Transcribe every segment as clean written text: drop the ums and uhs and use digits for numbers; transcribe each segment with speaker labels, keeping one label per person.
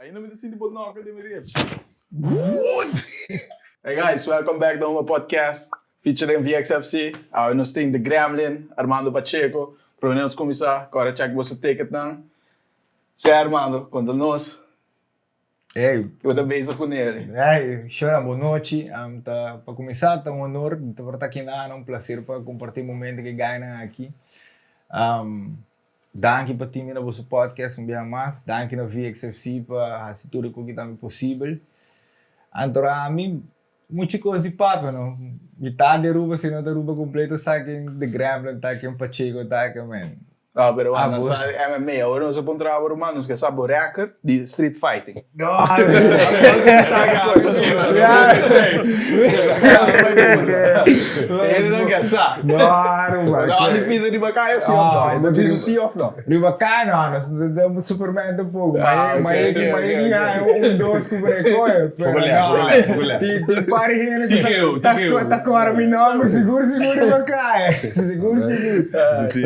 Speaker 1: Ainda mi ta sinti bo nòka den mi ribs. Hey guys, welcome back na Huma Podcast featuring VXFC. Awe nos tin The Gremlin, Armando Pacheco. Prome nos kuminsá, kòrda check boso ticketnan. Sè Armando, konta nos
Speaker 2: Hey.
Speaker 1: Bo ta bezig ku nel.
Speaker 2: Hey, Shona, bon nochi. Ta, pa kuminsá, ta un honor di ta por ta aki na, un placer pa kompartí momento ku e gainan aki. Danki pa tin mi na boso podcast un biaha mas. Danki na VXFC pa hasi tur e koki tambe posibel. Anto ami, muchu kos di papia no. Mitad di Aruba, si no ta Aruba completo sa ken The Gremlin ta, ken Pacheco ta, ken men.
Speaker 1: No, pero wak, nos sa di MMA. Awor nos a puntra bo ruman, nos ke sa bo record di street fighting.
Speaker 2: No,
Speaker 1: Hende no ke sa.
Speaker 2: No, ruman.
Speaker 1: No, di fita riba kaya si of no? E ta bisa si of no?
Speaker 2: Riba kaya no, nos ta Superman tampoco. Ma e, ma e, ma e ki haña un dos ku por e koe. Pero no, tin par di hende ku sa ta kòrda mi nòmber sigur sigur riba kaya. Sigur sigur.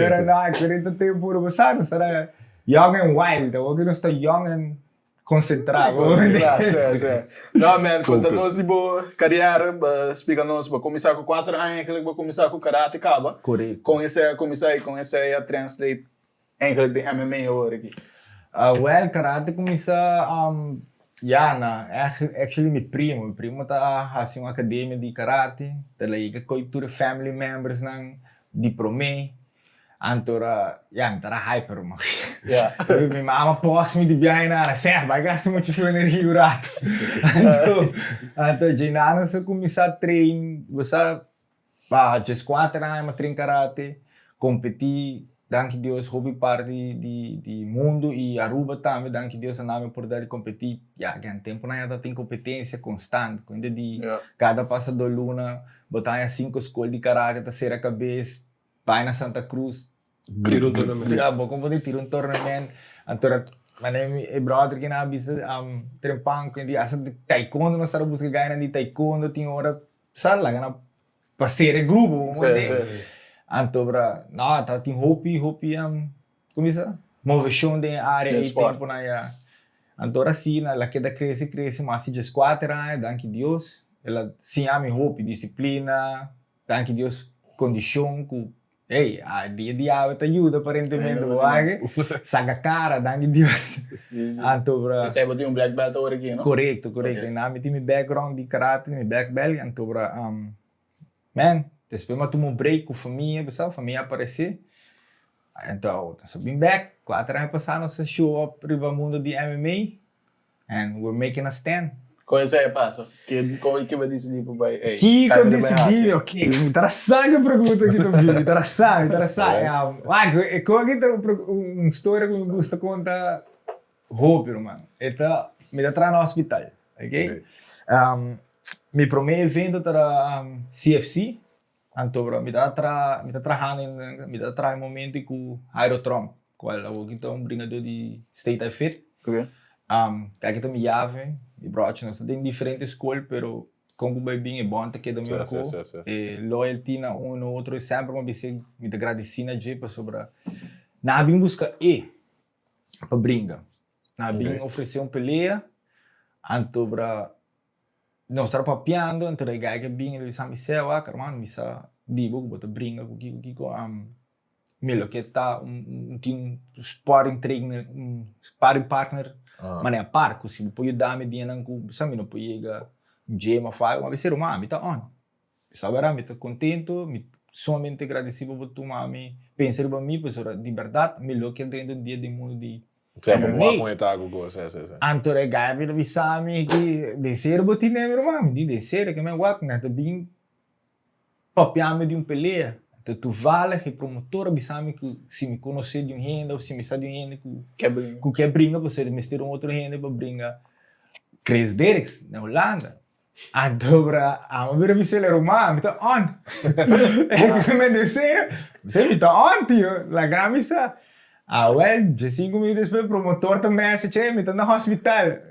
Speaker 2: Pero no, akorita tempu bo sa nos ta young and wild. Awor ku nos ta young and Concentrá bo.
Speaker 1: Sí, sí. No, man, konta nos di bo kariera, splika nos, bo kuminsá ku kuater aña eigenlijk bo kuminsá ku karate kaba.
Speaker 2: Korekto.
Speaker 1: Kon esei a kuminsá i kon esei a translate eigenlijk den MMA awor aki?
Speaker 2: Wèl, karate kuminsá, ya, na, actually mi primo, mi primo ta hasi un akademia di karate, ta laika koe tur e family membersnan di promé. Anto ora, ya, mi tara hyper, man. Mi mama post mi di biahe na Ana, Seh, bai gasta mucho su energia un rato. Anto, anto dje nos a cuminsa train, bo sa, pa djeskuater aña mi a train karate, competi, danki Dios, hopi parti di di mundo y Aruba tambe, danki Dios a nami oportunidad di competi, ya, gen temponan ya tabatin competencia constant, cuenta di cada pasado luna bo ta haña cinco scol di karate ta cera cabes, Bai na Santa Cruz.
Speaker 3: Tira un tournament.
Speaker 2: Ya, bo kon por tira un tournament. Anto mane mi e brother ki nan a bisa trempan ku di hasta di taekwondo nos tabata buska gainan di taekwondo tin ora sa laga nan pa sera e grupo bo por di. Anto bra no tabatin hopi hopi como bisa moveshon den e area ei temponan ya. Anto ora asina el a keda krese krese mas di dieskuater aña danki Dios el a siña mi hopi disiplina. Danki Dios kondishon ku ey a dia di awe ta yuda aparentemente bo wak saka kara danki Dios anto bra.
Speaker 1: Esei bo tin un black belt awor aki no?
Speaker 2: Korekto korekto i mi tin mi background di karate mi black belt anto bra man despues mi a tuma un break ku famia bo sa famia a aparese anto nos a bin bek kuater aña pasa nos a show up riba mundo di MMA. And we're making a stand.
Speaker 1: Kon esei a pasa? Kon ki bo disidí pa bai? Ey,
Speaker 2: Kiko disidí? Ok, mi ta sa ki pregunta ki ta bin, mi ta sa, mi ta sa. Wak, e kon aki ta un storia ku mi gusta konta hopi, ruman. E ta, mi ta traha na hospital, ok? Mi promé evento ta CFC, anto mi ta traha, mi ta trahando, mi ta traha e momento ku Jairo Tromp. Cual awor ki ta un bringador di State I Fit.
Speaker 1: Ok.
Speaker 2: Kaki ta mi yave, mi brochi. Nos ta den diferente skol, pero kon ku bai bin e bond ta keda mi
Speaker 3: Sí, sí,
Speaker 2: ku.
Speaker 3: sí, sí.
Speaker 2: E loyalty na un na otro i semper mi a bisa mi ta gradisí na dje pasobra nan a bin buska e pa bringa. Nan a bin
Speaker 3: Ok.
Speaker 2: ofresé un pelea, anto bra nos tabata papiando, anto e guy ke bin el bisa mi, Seh, wak hermano, mi sa di bo ku bo ta bringa ku kiko kiko. Mi lo ke ta un tin un sparring trainer, un sparring partner manera par ku si bo por yuda mi dianan ku sa mi no por yega gym of algo, mi a bisa ruman mi ta on. Mi sa wera mi ta kontento, mi sumamente gradesido pa bo tuma mi pensa riba mi pasobra di bèrdat mi lo ke drenta un dia den mundu di MMA. Anto e guy a bira bisa mi ki den serio bo tine mi ruman? Mi di den serio ke mi a wak mi a ta bin Papiami di un pelea, anto toevallig e promotor a bisa mi ku si mi konosé di un hende of si mi sa di un hende ku ku ke bringa pasobra e mester un otro hende pa bringa Chris Derricks na Hulanda. Anto bra amo a bira bisa el ruman mi ta on. E ku mi di serio? Mi bisa mi ta on tio, laga mi sa. Awel, diesinku minuut despues promotor ta message, ey mi ta na hospital.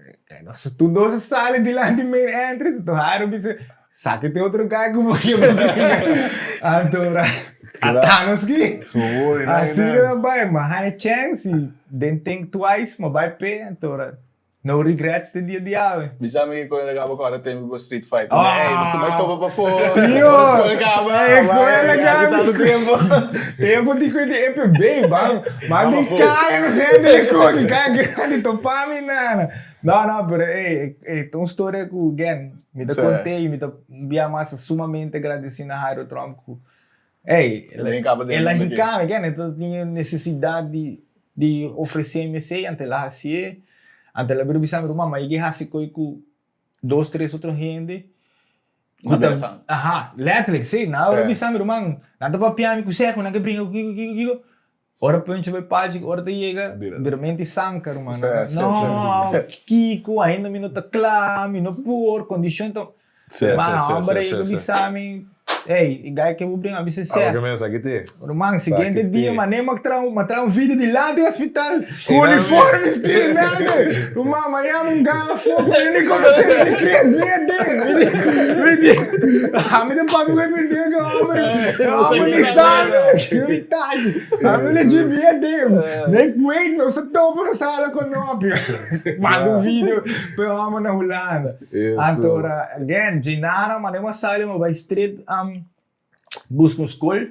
Speaker 2: Nos tur dos a sali dilanti main entrance, anto Jairo bisa, Saki te otro guy ku bo ke bo bringa. Anto ata nos ki. Asina na bai, mi a haña chance i den think twice mi a bai p'e, anto. No regrets te dia di awe.
Speaker 1: Bisa mi cu el caba cora tempo bo street fight.
Speaker 2: Ah!
Speaker 1: Ey, bo bai topa pafó.
Speaker 2: Tio!
Speaker 1: Bo escola caba.
Speaker 2: Ey, escola caba.
Speaker 1: Tanto tempo.
Speaker 2: Tempo di cu di EPB, ban. Ban di caya cu sende di coki, caya grandi, topa mi nana. No, no, pero ey, ey, ta un storia cu, again, mi ta conte y mi ta bia mas sumamente agradeci na Jairo Tromp cu, ey,
Speaker 1: El a hinca bo den
Speaker 2: el a
Speaker 1: mundo aki.
Speaker 2: hinca mi, again, e ta tin necesidad di di ofresé mi esei, anto el a hasié, anto el a bira bisa mi ruman, ma yega e hasi koi ku dos, tres otro hende ku ta, aha, letterlijk, si, nan a bira bisa mi ruman, nan ta papia mi ku sè ku nan ke bringa ku kiko, kiko, kiko, ora Puncho bai pachi, ora ta yega, bira menti sanka ruman, no, kiko, ainda mi no ta kla, mi no por, kondishon ta, Ma homber ei ku bisa mi, Ey, e guy ke bo bringa a bisa sè.
Speaker 3: Abo ke mesa aki te.
Speaker 2: Ruman, siguiente dia mané mi a traha mi a traha un video dilanti hospital ku uniforme still nada. Ruman, mi a yama un guy afó ku mi ni konosé, mi di Chris, bin aden. Mi di, mi di, ami ta papia ku e pendeho ku e homber, e homber ni sabi, mi tashi. Ami legit bin aden. Make wait, nos ta topa na sala konopio. Manda un video pa e homber na Hulanda. Anto ora, again, djinara mane bo a sali bo bai straight buska un skol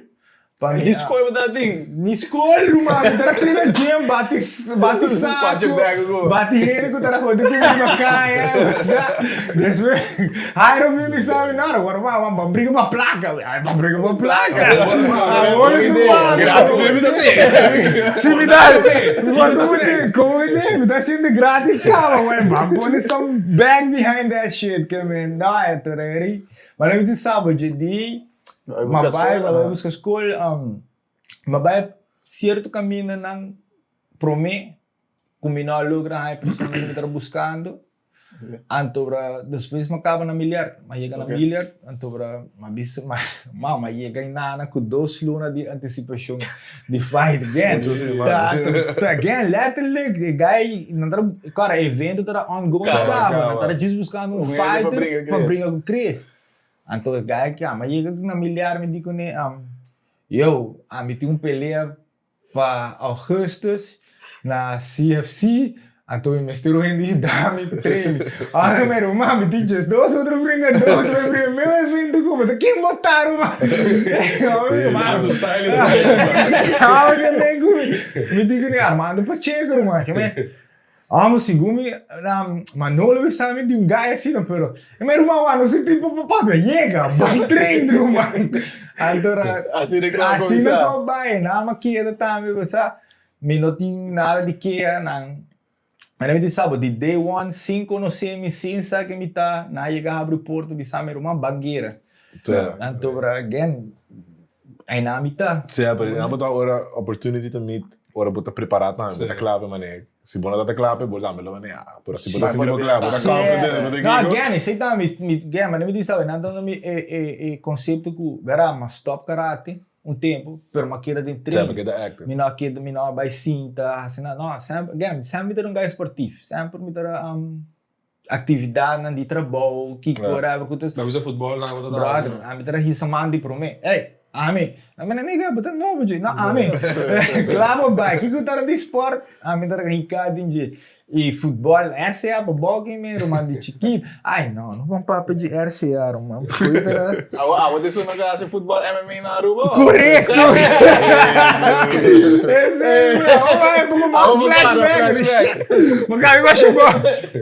Speaker 2: pa mi.
Speaker 1: Di skol bo ta tin?
Speaker 2: Ni skol ruman, mi ta traina gym, bati bati saku, bati hende ku ta hodi ku mi riba kaya, despues Jairo bin bisa mi, no, awor bo a ban bringa pa plaka, ay ban bringa pa plaka, awor su wak.
Speaker 3: Gratis mi ta hasi.
Speaker 2: Si mi ta, komo mi tin, mi ta haciendo gratis kaba, wey, ban pone some bag behind that shit, ke men, no, e tur eri, ma mi tin sa bo dje ma bai, ma bai buska skol, ma bai cierto camindanan prome ku mi no a logra haña e persona ku mi tabata buskando, anto ora despues mi a kaba na Milliard, mi a yega na Milliard, anto ora mi a bisa ma mi a yega inana ku dos luna di antisipashon di fight again, again letterlijk e guy nan tabata kòrda e evento tabata ongoing kaba, nan tabata djis buskando un fighter pa bringa ku Chris, anto e guy mi a yega na Milliard mi di kuné yo ami tin un pelea Pa augustus na CFC anto mi mester un hende yuda mi pa train. Ora mi ruman mi tin djesdos otro bringadó otro bringa mi mesmo evento ku bo ta ken bo ta ruman? Mi tin ku Armando Pacheco ruman. Amo segun mi Manolo bisa mi di un guy asina pero e mi ruman wak no si tipo pa papia yega bai train ruman anto ra asina ku a bai nan a keda tambe basa mi no tin nada di keha nan mi tin sa bo di day one sin konosé mi sin sa ken mi ta nan a yega habri porta bisa mi ruman ban guera anto ra again einan mi ta.
Speaker 3: Sea pero nan bo ta ora opportunity ta meet ora bo ta prepara tambe bo ta kla pa manera Si bo no ta ta kla p'e bo tambe lo manera pero si bo ta sinti bo kla bo ta confident bo ta
Speaker 2: No again esei ta mi mi again manera mi di sabe nan ta duna mi e e e concepto ku bera mi a stop karate un tempo pero mi a keda den
Speaker 3: Semper
Speaker 2: train
Speaker 3: keda active.
Speaker 2: Mi no a keda mi no a bai sinta hasi nada no semper again semper mi ta un guy sportief semper mi ta actividadnan di trabou kiko whatever ku ta
Speaker 4: Bo bisa futbol nan bo ta
Speaker 2: Brother ami ta hisa man di prome ey ami ami na nigga bo ta nobo dje no ami kla bo bai kiko ta di sport ami ta hika den dje i futbol RCA bo boki mi ruman di chikito ay no no bon papia di RCA ruman
Speaker 1: Awo awo ta esun nan ta hasi futbol MMA na Aruba
Speaker 2: Korekto Esei awo bai poko mas flashback shit Bo kabi masha bo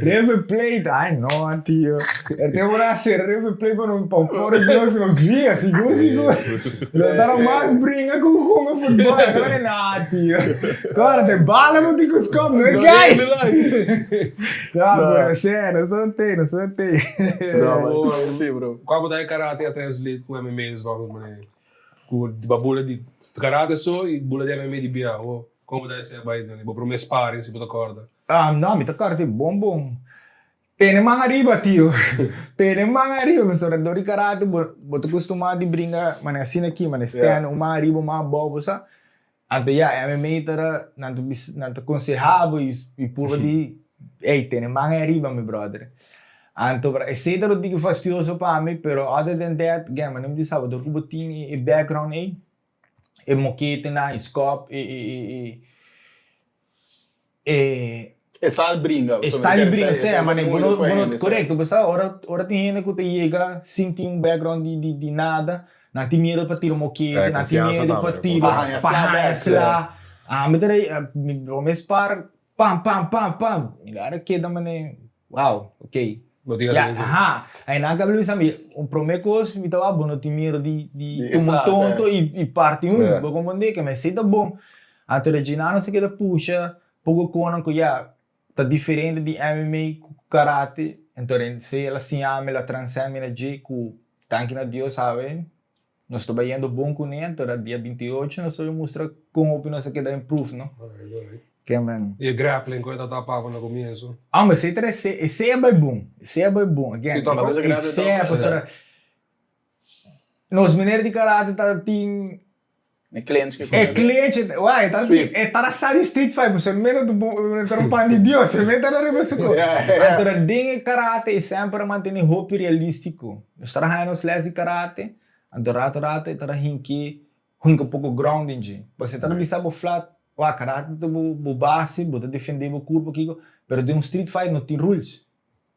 Speaker 2: River Plate ay no tio E tempo nan a sera River Plate pa no pa por Dios nos via sigur sigur Nos taba mas bringa ku hunga futbol no tio Kòrda te bala bo tin ku skòp no e gai No pero esei nos ta tei nos ta tei.
Speaker 1: Si bro.
Speaker 4: Kua bo ta e karate a translate ku MMA dus volgens manera ku ba bula di karate so i bula di MMA di bia o kon bo ta esei a bai bo prome sparring si bo ta kòrda.
Speaker 2: No mi ta kòrda bon bon. Tene man ariba tio, tene man ariba pasobra dor di karate bo bo ta kustumá di bringa manera asina aki manera stand un man ariba un man abou bo sa. Anto ya MMA ta ra nan ta bisa nan ta konsehá bo i i purba di ey tene man ariba mi brother. Anto bra esei ta lo tiki fastioso pa mi pero other than that again manera mi di sa bo dor ku bo tin e background ey e moketenan e skòp e e e e.
Speaker 1: E style bringa.
Speaker 2: E style bringa, sea, mane, bo no, bo no, korekto, bo sa, ora, ora tin hende ku ta yega sin tin un background di, di, di nada, nan tin miedo pa tira mokete, nan tin miedo pa tira,
Speaker 1: Pa haña
Speaker 2: pa
Speaker 1: sla
Speaker 2: haña
Speaker 1: bèk.
Speaker 2: sla. Ami ta rei, mi promé spar, pam, pam, pam, pam, mi a keda mane, wow, ok.
Speaker 4: Bo tin
Speaker 2: Ya,
Speaker 4: atención.
Speaker 2: aha, einan ka bisa mi, un promé kos mi ta wak, bo no tin miedo di, di
Speaker 1: Di e
Speaker 2: tuma un
Speaker 1: sla, sea.
Speaker 2: tonto i, i parti un,
Speaker 3: Ja.
Speaker 2: bo komprendé? Ke esei ta bon. Anto Reginaldo se keda pusha, Poko konan ku ya ta diferente di MMA ku karate, enton si el a siña mi, el a transcend mi na dje ku danki na Dios awe nos ta bayendo bon kuné, enton a dia 28 nos ta bay mustra kon hopi nos a keda improve no.
Speaker 4: Alright, alright.
Speaker 2: Ke men.
Speaker 4: I e grappling ku e ta tapa na komienso?
Speaker 2: Hombre, esei ta esei a bay bon, esei a bay bon, again,
Speaker 4: Si topa?
Speaker 2: esei pasobra nos manera di karate ta tin
Speaker 1: E clinch ke
Speaker 2: E clinch, wai, e ta
Speaker 1: Sweep.
Speaker 2: e ta sa di street fight, pasobra meno ta bo ta un pan di Dios, e meta ta riba su kos. Anto den e karate e semper a mantene hopi realistico. Nos ta haña nos les di karate, anto rato rato e ta hinki hinka poko ground den dje. Pasobra e ta bisa bo flat, wak, karate ta bo base, bo ta defende bo kurpo kiko, pero den un street fight no tin rules.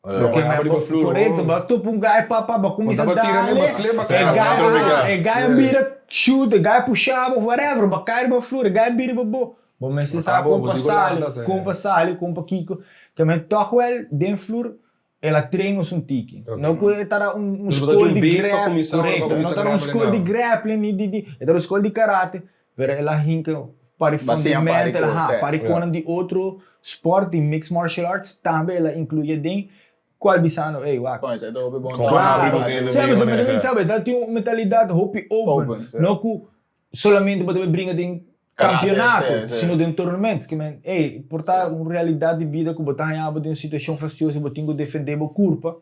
Speaker 2: Korekto, bo a topa un guy pa pa, bo a kuminsá dale, e guy e guy a bira shoot, e guy a pusha bo, whatever, bo a kai riba flur, e guy a bira riba bo, bo mester sa kon pa sali, kon pa sali, kon pa kiko, ta men tòg wèl den flur el a train nos un tiki, no ku e ta un skol di grappling, korekto, no ta un skol di grappling ni di, e ta un skol di karate, pero el a hinka pari fundamento, el a ha pari konan di otro sport di mixed martial arts tambe el a inclui aden, cual bisando ey wak. Claro, si pasobra mi ta bisa bo, ta tin un mentalidad hopi open, no cu solamente bo ta bay bringa den campeonato, sino den tournament, ke men ey por ta un realidad di bida cu bo ta haña bo den un situacion fastioso y bo tin cu defende bo curpa.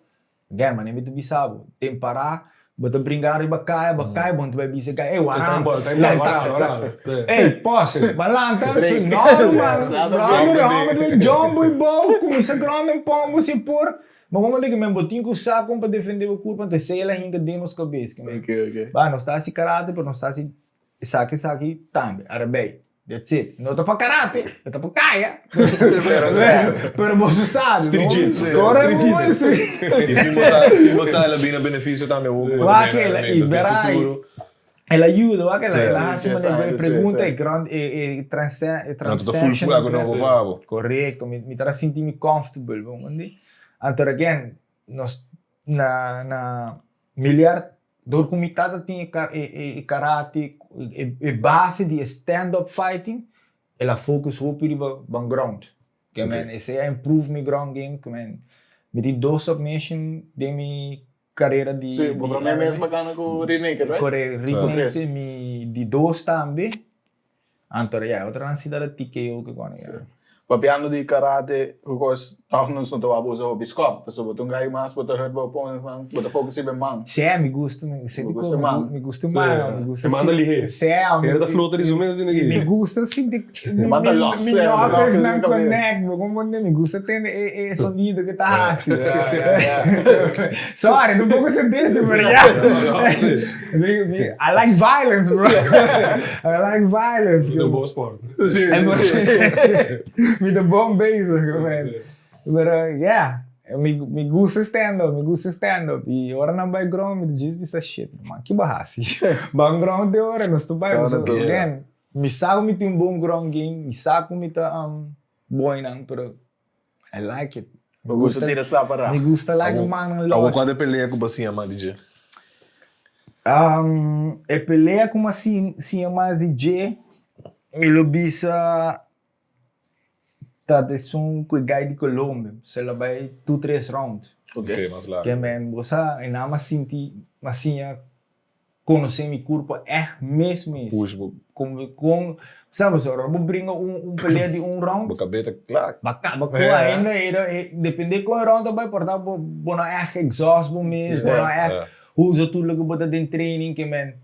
Speaker 2: Again, manera mi ta bisa bo, den pará, bo ta bringa riba kaya, bo kai, bo no ta bai bisa kai, ey, waran, ey, pos, bo lanta, no ruman, brother, homber ta bai jump bo i bou, kuminsa ground and pound bo si por, ma como di men bo tin ku sa kon pa defende bo kurpa, anto esei el a hinka den nos kabes, ba, nos ta hasi karate, pero nos ta hasi esaki, esaki tambe, arabei. That's it. No ta pa karate, e ta pa kaya. Pero boso sabi.
Speaker 4: Street jitsu.
Speaker 2: Corre
Speaker 3: Street
Speaker 2: street.
Speaker 3: I si bo sa, si bo sa el a bini benefisio tambe awor ku bo ta
Speaker 2: Wak
Speaker 3: bini
Speaker 2: el,
Speaker 3: na
Speaker 2: i
Speaker 3: den
Speaker 2: berai.
Speaker 3: futuro.
Speaker 2: El a yuda, wak el, el a hasi
Speaker 1: Sí,
Speaker 2: manera
Speaker 1: sí,
Speaker 2: e pregunta
Speaker 1: sí.
Speaker 2: e ground e e transe e
Speaker 3: No ta full
Speaker 2: transaction.
Speaker 3: full algo nobo pa bo.
Speaker 2: Korekto, mi mi ta sinti mi comfortable, bo entende? Anto again, nos na na miliar Dor ku mi tata tin e karate, e base di e stand up fighting, el a focus hopi riba ban ground. Ke men esei a improve mi ground game, ke men mi tin dos submission den mi karera di
Speaker 1: Sí, bo prome mes bo gana ku Rear Naked, right?
Speaker 2: Kore, Rear Naked, mi di dos tambe. Anto ya, e otro nan si ta TKO ke kone ya.
Speaker 1: Papiando di karate, ku kos tòg nos no ta wak usa hopi skòp, pasobra bo ta un gai mas bo ta hurt bo opponents-nan, bo ta focus riba e man.
Speaker 2: Sí, mi gusta, mi
Speaker 1: Bo gusta man.
Speaker 2: mi gusta man, mi gusta
Speaker 4: E man ta lihé.
Speaker 2: Sí,
Speaker 4: E ta flota di su mes asina aki.
Speaker 2: Mi gusta sinti
Speaker 1: E man ta lòs,
Speaker 2: mi
Speaker 1: e man ta
Speaker 2: knuckles
Speaker 1: lòs
Speaker 2: nan
Speaker 1: den kabes.
Speaker 2: connect, bo comprende? Mi gusta tende e e sonido ke ta hasi. Sorry, ta un poko sadista, pero ya.
Speaker 4: Sí.
Speaker 2: Mi, mi, I like violence, bro. I like violence.
Speaker 4: Mi ta bon sport.
Speaker 1: Sí, sí.
Speaker 2: Mi ta bon bezig, man. Pero, yeah. Mi, mi gusta stand-up, mi gusta stand-up. I ora nan bai ground, mi ta djis bisa shit, man, ki bo hasi? Ban ground te ora, nos ta bai. So, again, mi sa ku mi tin un bon ground game, mi sa ku mi ta um, bon einan, pero I like it.
Speaker 1: Bo gusta tira sla pa ra.
Speaker 2: Mi gusta laga mannan los.
Speaker 3: Awor cual ta e pelea cu bo siña mas di dje?
Speaker 2: E pelea cu mi a siña mas di dje, mi lo bisa ta esun cu e guy di Colombia. Se lo bay two tres round.
Speaker 3: Ok, mas largo.
Speaker 2: Ke men bo sa, e nan a sinti, mi a siña konosé mi kurpo ègt mes mes.
Speaker 3: Push bo.
Speaker 2: Kon, kon, sa pasobra ora bo bringa un, un pelea di un round.
Speaker 3: Bo kabes ta klak.
Speaker 2: Bo kaba ku ainda era, depende kon e round ta bai por ta bo, bo no ègt exhaust bo mes, bo no ègt usa tur loke bo ta den training ke men.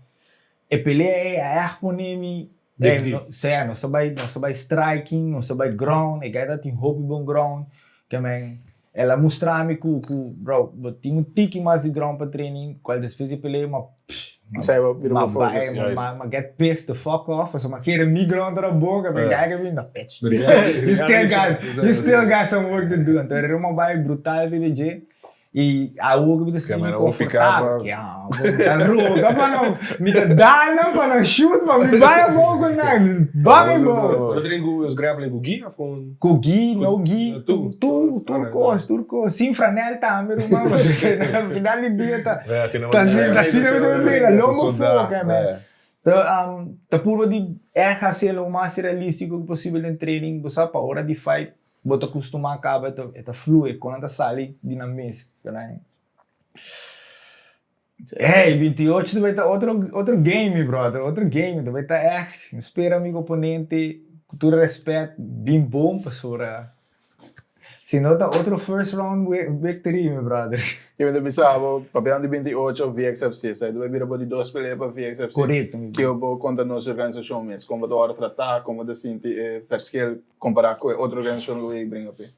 Speaker 2: E pelea ei a ègt pone mi,
Speaker 4: Dik dik.
Speaker 2: Sea, nos ta bai, nos ta bai striking, nos ta bai ground, e guy ta tin hopi bon ground, ke men El a mustra mi ku ku bro, bo tin un tiki mas di ground pa training, kual despues di pelea ma psh.
Speaker 1: Esei bo bira
Speaker 2: Ma
Speaker 1: bo focus.
Speaker 2: bai, ma get pissed the fuck off, pasobra ma kere mi ground ta bon, mi guy ke bin, no bitch, you still got, you still got some work to do. Anto e ma bai brutal riba dje, i awor ku mi ta sinti mi konfortabel, ke amo, mi ta roga pa nan, mi ta dal nan pa nan shoot pa mi bai abou ku nan, ban abou.
Speaker 4: Bo ta train ku grappling ku gi of kon?
Speaker 2: Ku gi, no gi, tur, tur kos, tur kos. Sin franel tambe ruman, pasobra na final di dia ta, ta asina mi ta bringa, lombo foka man. Ta purba di ègt hasi lo mas realístiko posibel den training, bo sa pa ora di fight Bo ta kustumá kaba e ta flui, kon nan ta sali di nan mes. Hey, 28 ta bai ta otro otro game mi brother, otro game, ta bai ta ègt. Mi spera mi oponente ku tur rèspèt bin bon pasobra si no ta otro first round victory mi brother.
Speaker 1: Ke mi ta bisa bo, papiando di 28 VXFC, esei ta bai bira bo di dos pelea pa VXFC.
Speaker 2: Korekto mi
Speaker 1: Ke bo konta nos organisashon mes, kon bo ta wòrdu tratá, kon bo ta sinti e verschil Kompará ku e otro organisashon ku ei bringa p'e.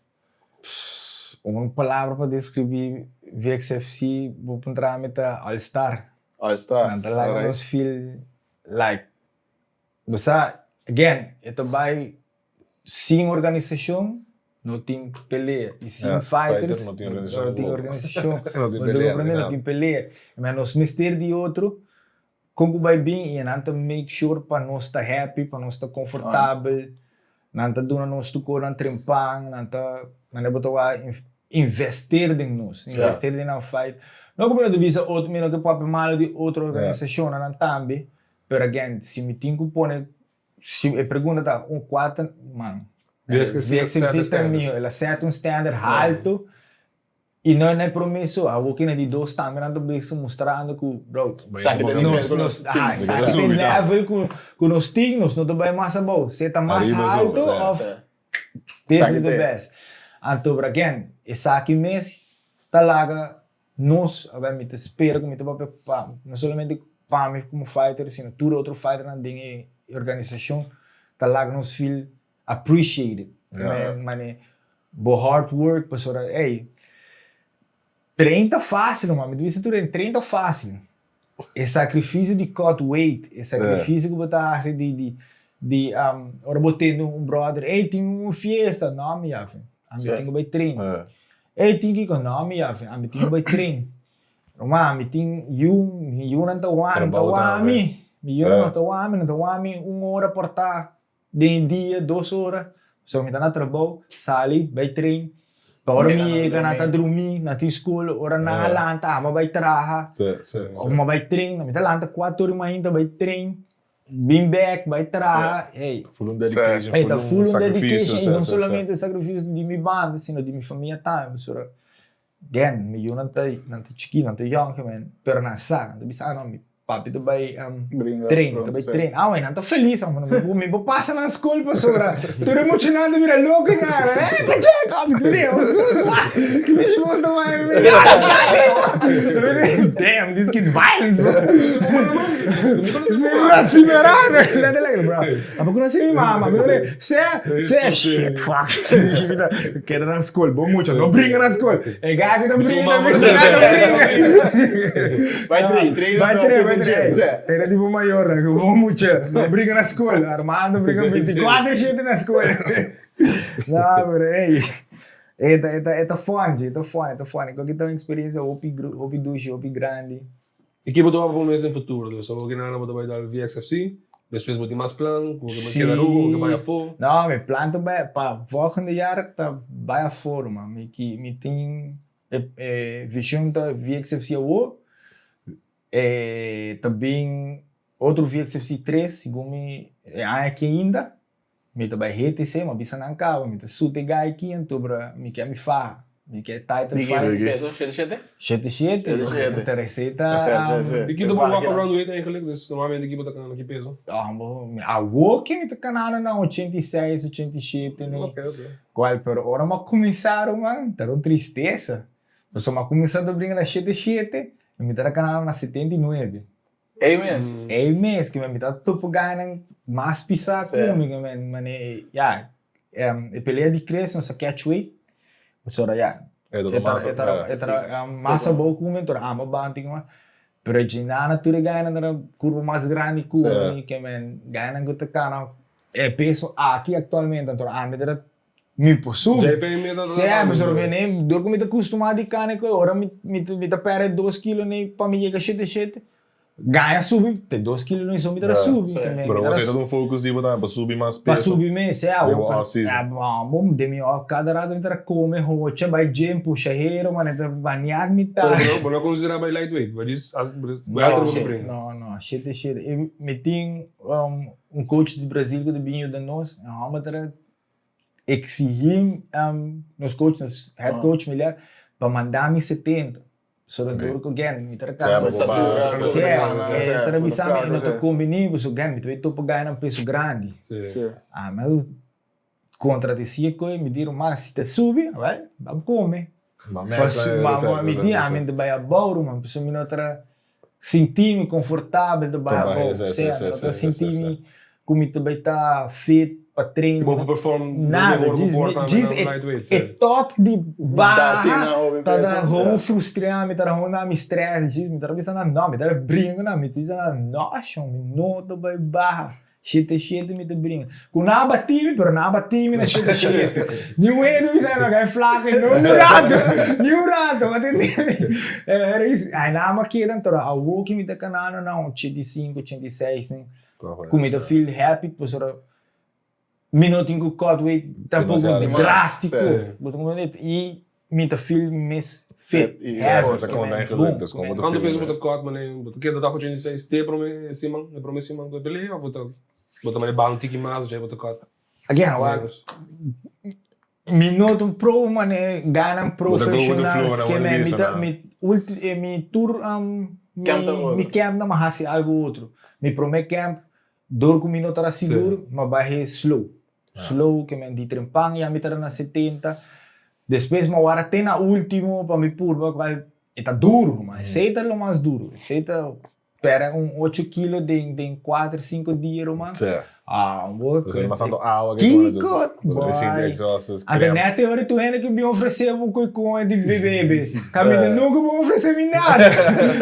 Speaker 2: Un palabra pa deskribí VXFC bo puntra mi ta all star.
Speaker 1: All star,
Speaker 2: Nan ta laga nos feel like bo sa again e ta bai sin organisashon no tin pelea i sin fighters no tin organisashon. Bo ta komprende no tin pelea. Nos mester di otro Kon ku bai bin i nan ta make sure pa nos ta happy, pa nos ta konfortabel, nan ta duna nos tur kos, nan trempan, nan ta manera bo ta wak investeer den nos, investeer den nan fight. No ku mi no ta bisa otro, mi no ke papia malo di otro organisashonnan nan tambe, pero again si mi tin ku pone, si e pregunta ta un kua ta, man, VXFC ta miho, el a set un standard haltu. I no na e prome so, awor ki na di dos tambe nan ta bezig mustrando ku bro,
Speaker 1: Esaki ta e nivel ku nos tin.
Speaker 2: Aha, esaki ta e level ku nos tin, nos no ta bai mas abou. Sea ta mas haltu of this is the best. Anto bro again, esaki mes ta laga nos, awor mi ta spera ku mi ta papia pa, no solamente pa mi komo fighter, sino tur otro fighternan den e organisashon ta laga nos feel appreciated. Mane bo hard work pasobra ey train ta facil man mi ta bisa tur hende train ta facil e sacrificio di cut weight e sacrificio ku bo ta hasi di di di ora bo tende un brother ey tin un fiesta no mi yafe ami tin ku bai train ey tin kiko no mi yafe ami tin ku bai train Ruman mi tin yu mi yunan ta wami mi yunan ta wami nan ta wami un ora por ta Den e dia, dos ora, pasobra mi ta na trabou, sali, bai train. Pa ora mi yega nan ta drumí, nan tin skol, ora nan a lanta, amo a bai traha, of mi a bai train, mi ta lanta kuater ora mainta bai train, bin bek, bai traha, ey.
Speaker 3: Full un dedication,
Speaker 2: Ey, ta
Speaker 3: full
Speaker 2: full
Speaker 3: un
Speaker 2: un dedication,
Speaker 3: sacrificio,
Speaker 2: i no solamente sacrificio di mi banda, sino di mi famia tambe, pasobra again, mi yunan ta, nan ta chikí, nan ta yòn, pero nan sa, nan ta bisa, ah no, mi Papi ta bai train, ta bai train. Ah, nan ta feliz, mi bo pasa nan school pasobra tur e muchanan ta bira loco nan. Eh, ta ke? Papi, tu de, o sus, wa. Ki bichi bos ta bai? Damn, this kid's violence, bro. Si, bro, si, bro. Letterlijk, bro. Abo conoce mi mama, mi bro, se, se, shit, fuck. Keda na school, bo mucha, no bringa na school. E gabi ta bringa, mi sa ta bringa.
Speaker 1: Bai train, train
Speaker 2: Bai train, bai train. Era tipo mayor, bo mucha, no bringa na school. Armando bringa 24/7 na school. No, pero ey, e ta, e ta, e ta funny, e ta funny, e ta funny. Koki ta un experiencia hopi, hopi dushi, hopi grandi.
Speaker 4: I ki bo ta wak pa bo mes den futuro? Dus awor ki nana bo ta bai dal VXFC, despues bo tin mas plan, bo ke keda Aruba, bo ke bai afó?
Speaker 2: No, mi plan ta bai pa volgende jaar ta bai afó ruman. Mi ki mi tin e e vision ta VXFC awor, e ta bin otro VXFC tres segun mi e aña aki ainda. Mi ta bai HTC, mi a bisa nan caba, mi ta suit e guy aki, antobra mi ke mi faha, mi ke title
Speaker 1: Di
Speaker 2: fight.
Speaker 1: ki peso? Shete shete?
Speaker 2: Shete shete,
Speaker 1: Shete shete.
Speaker 2: ta receta.
Speaker 4: Di ki ta bo walk around weight eigenlijk? Dus normalmente ki bo ta cana ki peso?
Speaker 2: Awo ki mi ta canando na 86, 87 ne.
Speaker 4: Ok, ok.
Speaker 2: Cual, pero ora mi a cuminsa ruman, ta un tristesa. Pasobra mi a cuminsa ta bringa na shete shete, y mi ta canando na 79.
Speaker 1: Ei mes.
Speaker 2: Ei mes, ke men mi ta topa gainan mas pisá ku mi, ke men mane, ya, e pelea di Chris nos a catch weight, pasobra ya, e ta e ta mas abou ku mi, enton amo banti ku mi. Pero djinana tur e gainan ta na kurpa mas grandi ku mi, ke men gainan ku ta kana e peso aki aktualmente, anto ami ta mi por subi. Si, pasobra mi ne, dor ku mi ta kustumá di kana ku e ora mi mi ta pèrdè dos kilo ne pa mi yega shete shete, Gai a subi te dos kilo no iso mi ta subi.
Speaker 3: Pero bo ta un focus di bo tambe pa subi mas peso.
Speaker 2: Pa subi mes, sea. Den bo off season. Bo den mi off cada rato mi ta come hocha bai gym pusha hero mane ta baniak mi ta.
Speaker 4: Pero bo no considera bai lightweight? Bo djis welter bo ta bringa.
Speaker 2: No no shete shete mi tin un coach di Brazil cu ta bin yuda nos e homber ta exigi nos coach nos head coach Miliar pa manda mi 70. So ta duru ku gen, mi ta
Speaker 3: Sea,
Speaker 2: kanta.
Speaker 3: bo
Speaker 2: Sea, e ta bisa mi e no ta kombiní, pasobra gen, mi ta bai topa gana un peso grandi. Ami a kontradisí e koe, mi di ruman, si ta subi, awel, ban kome. Ma mi di, ami ta bai abou ruman, pasobra mi no ta sinti mi konfortabel ta bai abou. Sea, mi no ta sinti mi ku mi ta bai ta fit pa train.
Speaker 4: Bo por perform
Speaker 2: Nada,
Speaker 4: mehor
Speaker 2: djis
Speaker 4: ku por tambe
Speaker 2: djis
Speaker 4: na
Speaker 2: e
Speaker 4: lightweight,
Speaker 2: e
Speaker 4: sí.
Speaker 2: tot di
Speaker 1: Da asina
Speaker 2: baha
Speaker 1: hopi
Speaker 2: ta
Speaker 1: peso,
Speaker 2: da gewoon
Speaker 1: ja.
Speaker 2: frustra mi, ta da gewoon na mi stress, djis mi ta bisa nan no, mi ta bringa nan, mi ta bisa nan no shon, mi no ta bai baha, shete shete mi ta bringa. Ku nan a bati mi, pero nan a bati mi na shete shete. Ni un hende a bisa mi a kai flaka ni un rato, ni un rato, bo ta entende? Era is, ai nan a keda, pero awo ki mi ta kanando nan 85, 86, Ku mi ta feel happy pasobra mi no tin ku cut weight tampoco drástico. Bo ta comprende? I mi ta feel mi mes fit, heavy,
Speaker 3: boom.
Speaker 4: Cuanto peso bo ta cut mane? Bo ta keda ta 86 te prome siman, e prome siman ku e pelea of bo ta bo ta mane baha un tiki mas djei bo ta cut?
Speaker 2: Again, wak, mi no ta un pro mane gana profesional ke men mi ta mi ulti mi tur mi camp nan mi hasi algo otro. Mi prome camp dor ku mi no tabata sigur mi a bahe slow, slow ke men di trempan ya mi tabata na 70 despues mi a wara te na ultimo pa mi purba kual e ta duro man esei ta lo mas duro esei ta Pera un ocho kilo den den cuater cinco dia ruman.
Speaker 3: Sí.
Speaker 2: Ah, bo.
Speaker 3: Pues mas tanto awa
Speaker 2: que
Speaker 3: Kiko,
Speaker 2: boy. Ante net e ora tu hende que bin ofrece bo coi con di bebe. Caminda nunca bo ofrece mi nada.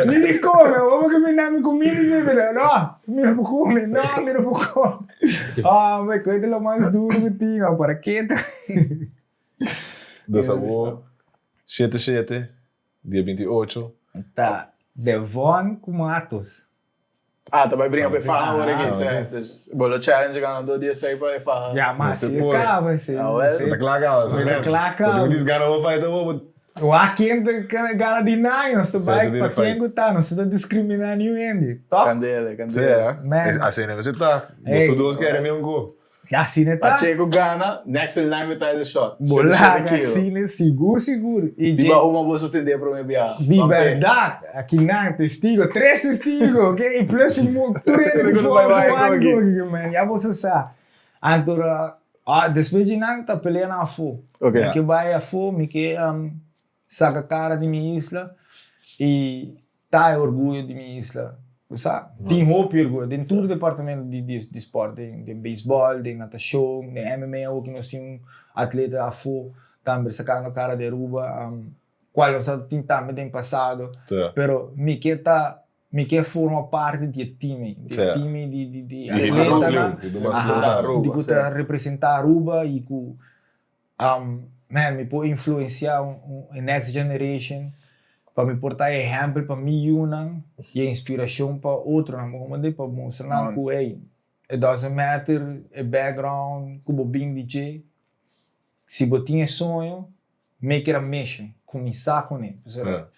Speaker 2: Ni di come, bo que mi na mi comida di bebe. No, mi no por come, no, mi no por come. Ah, me coi lo mas duro que tinha, para que?
Speaker 3: Dus abo, shete shete, Dia 28.
Speaker 2: Ta Devon ku Matos.
Speaker 1: Ah, ta bai bringa pa e faha ora aki, sí. Dus bo lo challenge ganador di esei pa e faha.
Speaker 2: Ya, ma si e kaba esei.
Speaker 1: Ah, wel.
Speaker 3: Ta kla kaba.
Speaker 2: Ta kla kaba.
Speaker 3: Bo tin gana bo fight awor, bo.
Speaker 2: Wak ken ta gana di nan, nos ta bai pa ken ku ta, nos no ta diskriminá niun hende, tòg?
Speaker 1: Kandela, kandela.
Speaker 3: Sí, eh. Asina mester ta. Nos tur dos kere mi un ku.
Speaker 2: Asina ta.
Speaker 1: Pacheco gana, next in line with title shot.
Speaker 2: Bo laga asina, sigur sigur.
Speaker 1: I Biba uma boso tende prome bia.
Speaker 2: Di berdad, aki nan testigo, tres testigo, ok, i plus un mu, tur hende ku for ku wak ku man, ya boso sa. Anto despues di nan ta pelea nan afo. Mi ke bai afo, mi ke saka kara di mi isla i Ta e orguyo di mi isla. Bo sa? Tin hopi orguyo den tur departamento di di sport, den den beisbòl, den natashon, den MMA awo ki nos tin un atleta afó tambe sakando kara di Aruba, kual nos a tin tambe den pasado. Pero mi ke ta, mi ke forma parti di e team ei, di e team ei di di di atletanan di ku ta representá Aruba i ku Man, mi por influencia un e next generation pa mi por ta ehempel pa mi yunan y e inspiracion pa otronan, bo comprende? Pa mustra nan cu hey, it doesn't matter e background cu bo bin di dje, si bo tin e soño, make it a mission, cuminsa cune. Pasobra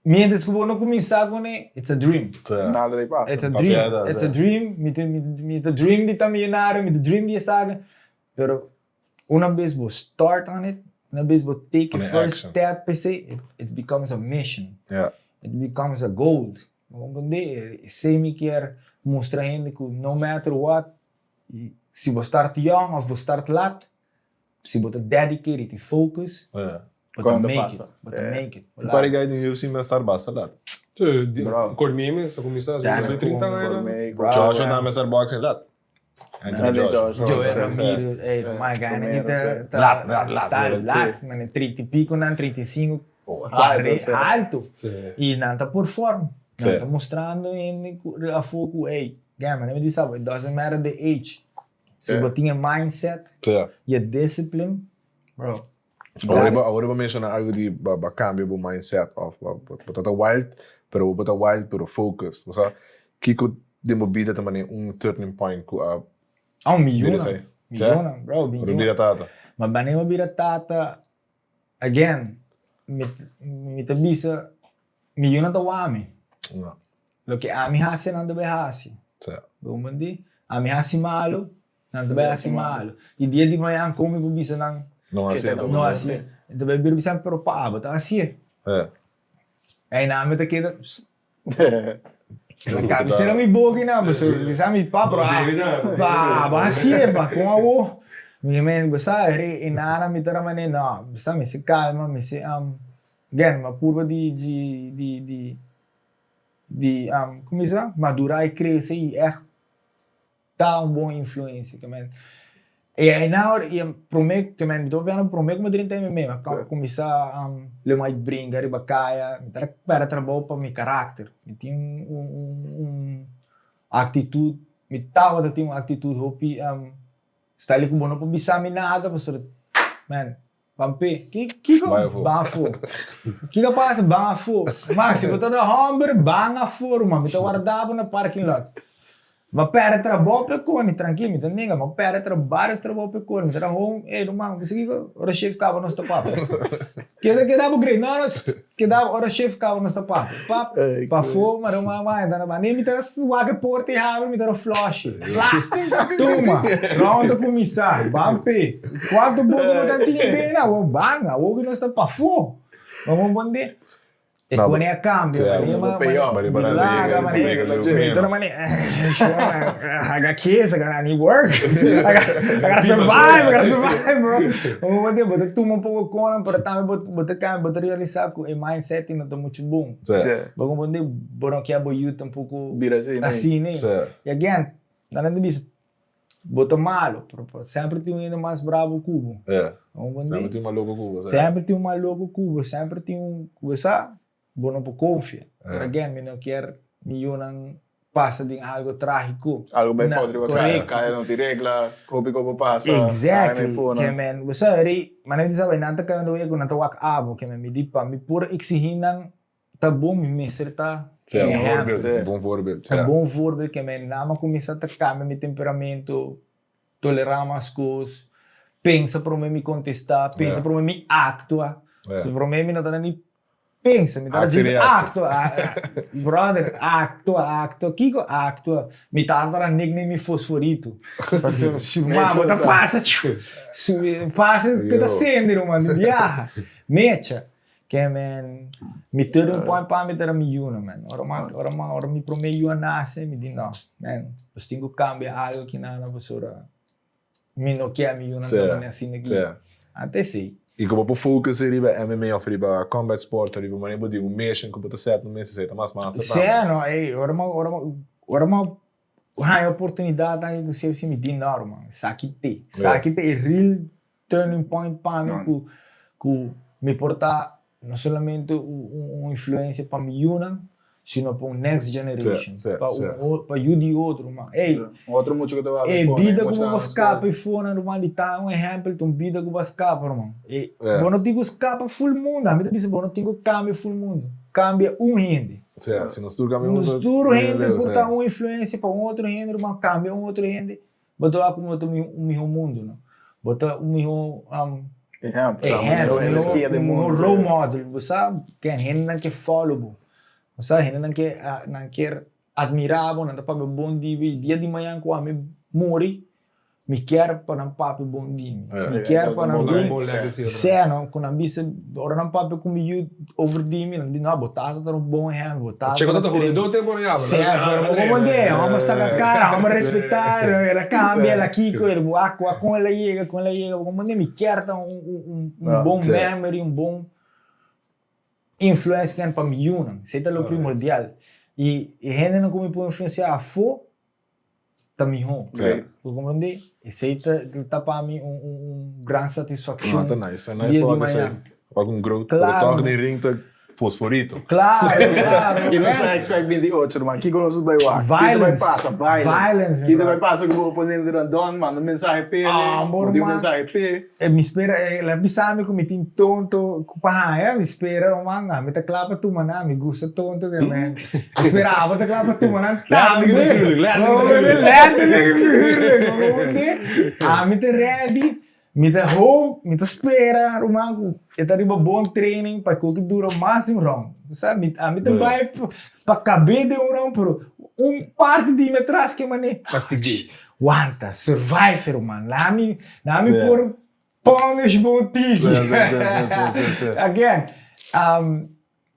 Speaker 2: mientras cu bo no cuminsa cune, it's a dream.
Speaker 1: Nada ta pasa.
Speaker 2: It's a dream, it's a dream, mi ta mi ta dream di ta millonario, mi ta dream di esaki, pero Una bes bo start on it, una bes bo take e first step p'esei, it, it becomes a mission.
Speaker 3: Yeah.
Speaker 2: It becomes a goal. Bo comprende? Esei mi kier mustra hende ku no matter what, si bo start young of bo start lat, si bo ta dedicated i focus,
Speaker 3: Yeah.
Speaker 2: bo ta
Speaker 1: Cuando
Speaker 2: make it.
Speaker 1: pasa.
Speaker 2: Bo ta make it.
Speaker 3: Ti pare gai di UFC mes start basta lat.
Speaker 4: Sí, Cormier mes a kuminsá,
Speaker 2: Ja,
Speaker 4: 30 aña.
Speaker 2: Bro,
Speaker 3: Joshua tambe start boxing lat. Anthony Joshua.
Speaker 2: Joel Ramírez, ey, my guy,
Speaker 1: Romero,
Speaker 2: ni ta, ta,
Speaker 3: Lat, lat, lat,
Speaker 2: sta
Speaker 3: lat,
Speaker 2: lat, mane, 30 y pico nan, 35,
Speaker 1: Alto,
Speaker 2: 40,
Speaker 1: sí.
Speaker 2: alto.
Speaker 4: Sí.
Speaker 2: Y nan ta perform. Nan ta mustrando hende ku afó ku ey, gèn, manera mi bisa bo, it doesn't matter the age. Si bo tin e mindset i e discipline, bro.
Speaker 3: Awor bo awor bo menshoná algu di bo a kambia bo mindset òf bo bo ta ta wild pero bo ta wild pero focused. Bo sa kiko den bo bida ta manera un turning point ku a
Speaker 2: Ah, un miyonan. Miyonan, bro,
Speaker 3: miyonan. Ora bira tata.
Speaker 2: Ma wanneer mi bira tata, again, mi mi ta bisa mi yunan ta wak mi. Loke ami hasi nan ta bai hasi. Bo comprende? Ami hasi malu, nan ta bai hasi malu. I dia di mañan kon mi por bisa nan
Speaker 3: No hasi.
Speaker 2: No hasi. Nan ta bai bira bisa mi, pero pa abo ta hasié. Einan mi ta keda. La cabecera mi boki na, bo bisa mi pa, pero ah, pa, bo hasié pa, kon awo? Mi men, bo sa, re e nana mi ta ramane, no, bo sa, mi si calma, mi si, again, mi a purba di, di, di, di, di, como bisa, madura y crece y echt ta un bon influencia ke men e aina ora i prome ke men mi ta papia prome ku mi drenta MMA mi a kuminsá le mai bringa riba kaya mi ta pèrdè trabou pa mi karakter mi tin un un aktitut mi tabata tin un aktitut hopi stali ku bo no por bisa mi nada pasobra man Ban p'e. Kiko? Ban afó. Kiko a pasa? Ban afó. Ma si bo ta da hòmber, ban afó ruman. Mi ta warda bo na parking lot. Mi a pèrdè trabou p'e koni, trankil, mi ta nenga. Mi a pèrdè vários trabou p'e koni. Mi ta da home, ey ruman, bo sa kiko? Ora shef kaba nos ta papia. Keda keda bo grei. No, no, keda ora shef kaba nos ta papia. Pap, pafó, ma ruman, wak, ta na banda. Mi ta wak e porta i habri, mi ta da flòshi. Fla! Tuma! Round ta kuminsá. Ban p'e. Kuantu boka bo ta tin den awor? Ban! Awor ku nos ta pafó. Bo kompondé? E kone a kambia. Manera laga, manera mi ta manera I got kids, I gotta need work. I gotta survive, I gotta survive, bro. Bo kompondé? Bo ta tuma un poko konan, pero tambe bo ta kambia, bo ta realisá ku e mindset no ta muchu bon. Bo kompondé? Bo no kier bo yu tampoko
Speaker 1: Bira asina,
Speaker 2: asina. Y again, nan ta bisa, bo ta malo, pero semper tin un hende mas bravo ku bo.
Speaker 3: Semper tin un maloco ku bo.
Speaker 2: Semper tin un maloco ku bo, semper tin un, bo sa, bo no por confia. Pero again, mi no kier mi yunan pasa den algo tragico.
Speaker 1: Algo bay fout riba kaya, kaya no tin regla, hopi ko por pasa.
Speaker 2: Exactly, ke men, bo sa, ri, manera mi ta sa, nan ta kaya un ku nan ta wak abo, ke men, mi di pa mi por exigi nan Ta bon mi mester ta
Speaker 3: un ehempel. Bon voorbeeld.
Speaker 2: Un bon voorbeeld ke mi nama kuminsá ta kambia mi temperamento, tolerá mas kos, pensa promé mi kontestá, pensa promé mi aktua. So promé mi no ta ni pensa, mi ta djis aktua. Brother, aktua, aktua, kiko aktua? Mi tata ta nickname mi fosforito. Pasobra ma bo ta pasa, pasa ku ta sende ruman di biaha. Mecha. Ke men, mi turning point pa mi ta era mi yuna, man. Ora ma, ora ma, ora mi prome yu a nase, mi di no, man, nos tin ku kambia algu aki nan pasobra mi no kier mi yunan ta mane asina aki. Anto esei.
Speaker 3: I ku bo por focus riba MMA of riba combat sport of riba manera bo di un mission ku bo ta set no mester esei ta mas master tambe.
Speaker 2: Sè no, ey, ora ma, ora ma, ora ma haña oportunidat aki ku CFC mi di no ruman, esaki te, esaki te e real turning point pa mi ku ku mi por ta no solamente un influencia pa mi yunan sino pa un next generation pa un pa yu di otro ruman ey
Speaker 1: otro mucha ku ta wak
Speaker 2: e bida ku bo skapa e fonan ruman di ta un ehempel ta un bida ku bo a skapa ruman e bo no tin ku skapa full mundo ami ta bisa bo no tin ku kambia full mundo kambia un hende nos tur hende por ta un influencia pa un otro hende ruman kambia un otro hende Bo ta wak como ta un miho mundo, no? Bo ta un miho ehempel, un miho role model. Bo sa ken hendenan ke follow bo. Bo sa hendenan ke nan kier admira bo, nan ta papia bon di bo. I dia di mañan ku ami muri, mi kier pa nan papia bon di mi. Mi kier pa nan bin, sè no, ku nan bisa, ora nan papia ku mi yu over di mi, nan ta bisa, no, bo tata ta un bon ehempel, bo tata
Speaker 4: ta train.
Speaker 2: Sè, pero bo como de, homber saca cara, homber respecta, el a cambia, el a kiko, el wak wak con el a yega, con el a yega, bo como de, mi kier ta un bon memory, un bon influencia pa mi yunan, esey ta lo primordial. Y e hendenan cu mi por influencia afo, ta mihó. Bo comprende? Esei ta ta pa mi un un gran satisfaccion.
Speaker 3: No, ta nice, ta nice
Speaker 2: dia
Speaker 3: pa
Speaker 2: di
Speaker 3: wak esei.
Speaker 2: mañana.
Speaker 3: Wak un growth.
Speaker 2: Claro.
Speaker 3: Pero tog den ring ta. Fosforito.
Speaker 2: Claro, claro.
Speaker 1: Y nos ta expect 28, ruman. Kiko nos bai wak? Kiko bai
Speaker 2: Violence.
Speaker 1: pasa? Violence.
Speaker 2: Violence, mi
Speaker 1: Kiko bai
Speaker 2: brother.
Speaker 1: pasa ku bo oponente Rondon? Manda un mensahe p'e.
Speaker 2: Ah, bo
Speaker 1: Manda un
Speaker 2: ruman.
Speaker 1: mensahe p'e.
Speaker 2: E mi spera, el a bisa mi ku mi tin tonto ku pa haña, mi spera ruman, ami ta kla pa tuma nan, mi gusta tonto ke men. Mi spera abo ta kla pa tuma nan tambe.
Speaker 4: Letterlijk en figuurlijk.
Speaker 2: Letterlijk en figuurlijk. Ami ta ready. Mi ta hoop, mi ta spera, ruman, ku e ta riba bon training pa ku dura mas di un round. Bo sa, mi, ami ta bai pa kab'é den un round, pero un parti di mi atras ke manera,
Speaker 4: Kastig'é.
Speaker 2: Wanta, survive, ruman. Laga mi, laga mi por punish bo un tiki. Again,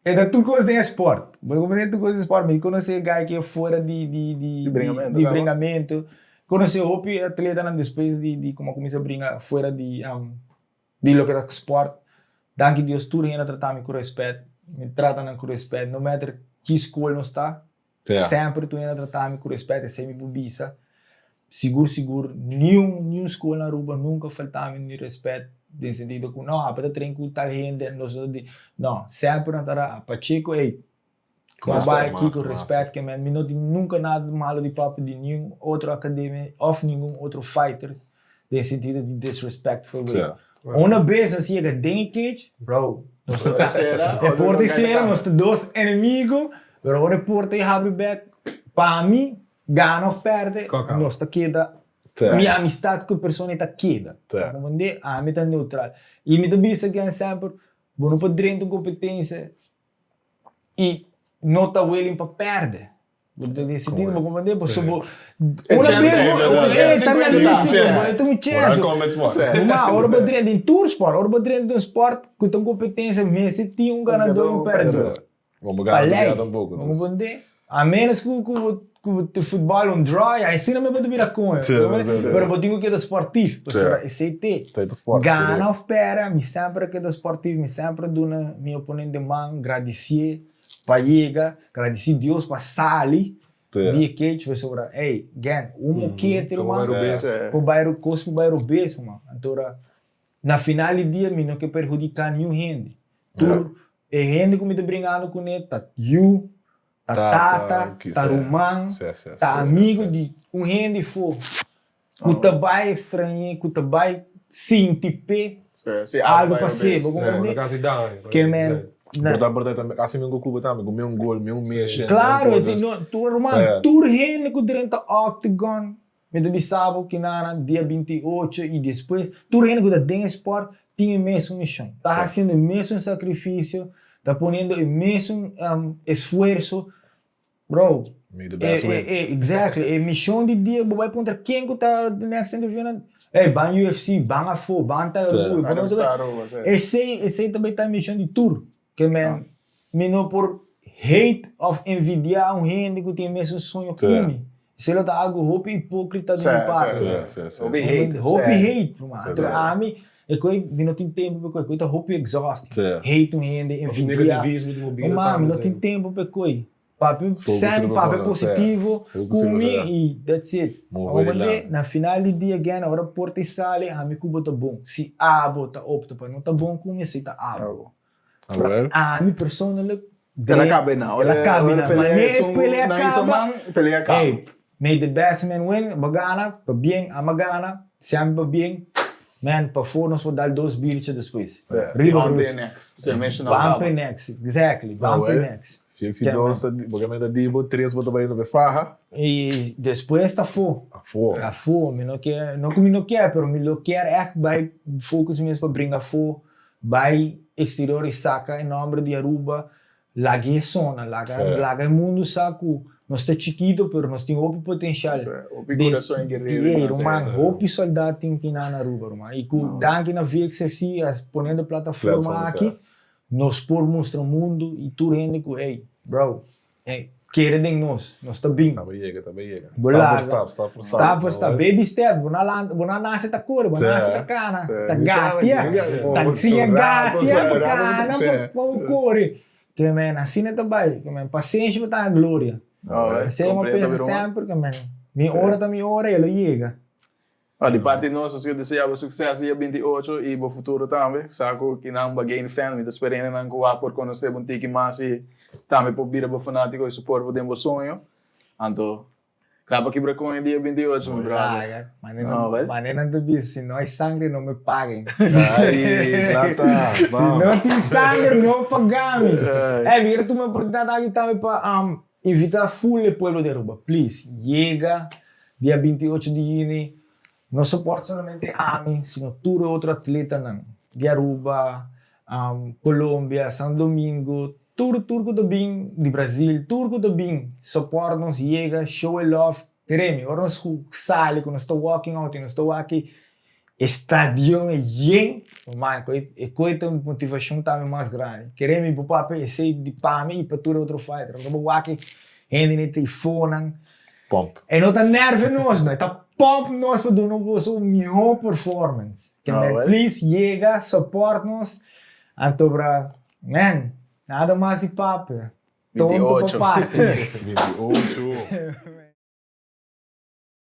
Speaker 2: e ta tur kos den e sport. Bo ta komprende tur kos den e sport. Mi konosé guy ke fuera di di di
Speaker 1: Di bringamento,
Speaker 2: di
Speaker 1: kaba.
Speaker 2: bringamento. Konosé hopi atletanan despues di di komo a kuminsá bringa fuera di di loke ta sport. Danki Dios tur hende a trata mi ku rèspèt. Mi trata nan ku rèspèt. No matter ki skol nos ta, Semper tur hende a trata mi ku respet, esei mi por bisa. Sigur sigur niun niun skol na Aruba nunka falta mi ni respet den sentido ku no abo ta train ku tal hende nos no ta di no semper nan ta ra Pacheco ey bo bai aki ku respet ke men mi no tin nunka nada malo di papia di niun otro academia of ningun otro fighter den sentido di disrespectful way. Una bes nos yega den e cage, bro, nos ta e porta e sera, nos ta dos enemigo, pero ora e porta e habri bek, pa mi, gana of perde, nos ta keda, mi amistad cu e persona e ta keda. Comprende? Ami ta neutral. Y mi ta bisa ken semper, bo no por drenta un competencia y no ta willing pa perde. Bo ta den sentido, bo comprende? Pasobra bo, una bes bo, e ta realístico, bo ta un chance. Ma ora bo drenta den tur sport, ora bo drenta den un sport ku ta un competencia mester tin un ganador y un perdedor. Pa ley, bo comprende? A menos ku ku ku te futbol un draw, ya asina mi bo ta bira koño, pero bo tin ku keda sportief, pasobra esei te. Gana of perde, mi semper a keda sportief, mi semper a duna mi oponente man, gradisié. Pa yega, gradisí Dios pa sali di e cage pasobra ey gen un mokete ruman por bai kos por bai robes ruman. Antora na final di dia mi no ke perhudiká niun hende. Tur e hende ku mi ta bringando kuné ta yu, ta tata, ta ruman, ta amigu di un hende fo ku ta bai ekstrañ'é, ku ta bai sinti p'e algu pa se, bo comprende? Ke men
Speaker 3: Por ta por ta tambe casi mi Goku tambe ku mi un gol mi un mission.
Speaker 2: Claro, tur ruman, tur hende ku drenta octagon, mi ta bisa bo kinana dia 28 i despues, tur hende ku ta den e sport tin e mesun mission, ta hasiendo e mesun sacrificio, ta poniendo e mesun esfuerso. Bro,
Speaker 3: May the best win.
Speaker 2: E, e, exactly. E mishon di dia, bo bai puntra ken ku ta the next interview nan. Hey, ban UFC, ban afo, ban ta Aruba.
Speaker 1: Ban
Speaker 2: Bo no
Speaker 1: ta Aruba, sí.
Speaker 2: Esei, esei ta bai ta mishon di tur. Ke men, mi no por hate of envidia un hende ku tin e mesun soño ku mi. Esei lo ta algu hopi hipokrita di mi parti.
Speaker 3: Sí, sí, sí.
Speaker 1: Hopi hate.
Speaker 2: Hopi hate, ruman. Anto ami, E koe mi no tin tempo pa e koe, e koe ta hopi exhausting. Hate un hende, envidia. Ruman, mi no tin tempo pa e koe. Papia sani, papia positivo ku mi i that's it. Awor na final di dia again, ora porta i sali, ami ku bo ta bon. Si abo ta opta pa no ta bon ku mi, esei ta abo. Pero ami personally,
Speaker 1: El a kaba einan.
Speaker 2: El a kaba einan.
Speaker 1: Ora pelea esun na pelea kaba.
Speaker 2: Hey, may the best man win. Bo gana, pabien. Ami a gana, si ami pabien. Man, pafó nos por dal dos biertje despues. Riba
Speaker 1: Ban
Speaker 2: rus.
Speaker 1: p'e next. Se mencioná
Speaker 2: Ban
Speaker 1: kaba.
Speaker 2: p'e next, exactly. Ban p'e next.
Speaker 3: Si si dos ta, bo ke meta di bo, tres bo ta bai no p'e faha.
Speaker 2: I despues ta afó.
Speaker 3: Afó.
Speaker 2: Afó. Mi no ke, no ku mi no kier, pero mi lo kier ègt bai focus mes pa bringa afó. Bai exterior y saca e nomber di Aruba, laga e sona, laga laga e mundo sa cu nos ta chikito pero nos tin hopi potencial.
Speaker 1: Hopi curason guerrero.
Speaker 2: Ey ruman, hopi soldat tin kina na Aruba ruman y cu danki na VXFC a poniendo e plataforma aki nos por mustra mundo y tur hende cu ey bro Kere den nos, nos ta bin.
Speaker 3: Ta bay yega, ta bay yega.
Speaker 2: Bo
Speaker 3: Stap
Speaker 2: laga.
Speaker 3: por stap, stap por stap.
Speaker 2: Stap por stap, baby step. Bo no lanta, bo no nase ta kore, bo nase ta kana, ta gatia, ta siña gatia pa kana pa bo kore. Ke men, asina ta bay. Ke men, pasenshi pa ta gloria. Esei mi a pensa semper, ke men, mi ora ta mi ora i e lo yega.
Speaker 1: Ah, di parti nos, nos kier desea bo succes dia 28 y bo futuro tambe. Sa cu kinan bo a gain fan, mi ta spera hendenan cu wak por conoce bo un tiki mas y tambe por bira bo fanatico y support bo den bo soño. Anto, cla pa kibra coño dia 28, mi brother.
Speaker 2: Laga, mane nan ta bisa, si no hay sangre no me paguen.
Speaker 3: Ay, cla ta,
Speaker 2: Si no tin sangre no paga mi. Ey, mi kier tuma e oportunidad aki tambe pa invita full e pueblo di Aruba, please, yega Dia 28 di juni no support solamente ami sino tur e otro atletanan di Aruba, Colombia, San Domingo, tur tur ku ta bin di Brazil, tur ku ta bin support nos yega show e love, kere mi ora nos sali ku nos ta walking out i nos ta wak e stadion e yen, man e koe ta un motivashon tambe mas grandi, kere mi bo papia esei di pa mi i pa tur e otro fighter, ora bo wak hende na e telefoonnan.
Speaker 3: Pump.
Speaker 2: E no ta nerve nos no, e ta pump nos pa duna boso un mihó performance. Ke men please yega, support nos. Anto bra, man, nada mas di papia. Tonto pa
Speaker 1: 28.
Speaker 2: parti.
Speaker 3: 28.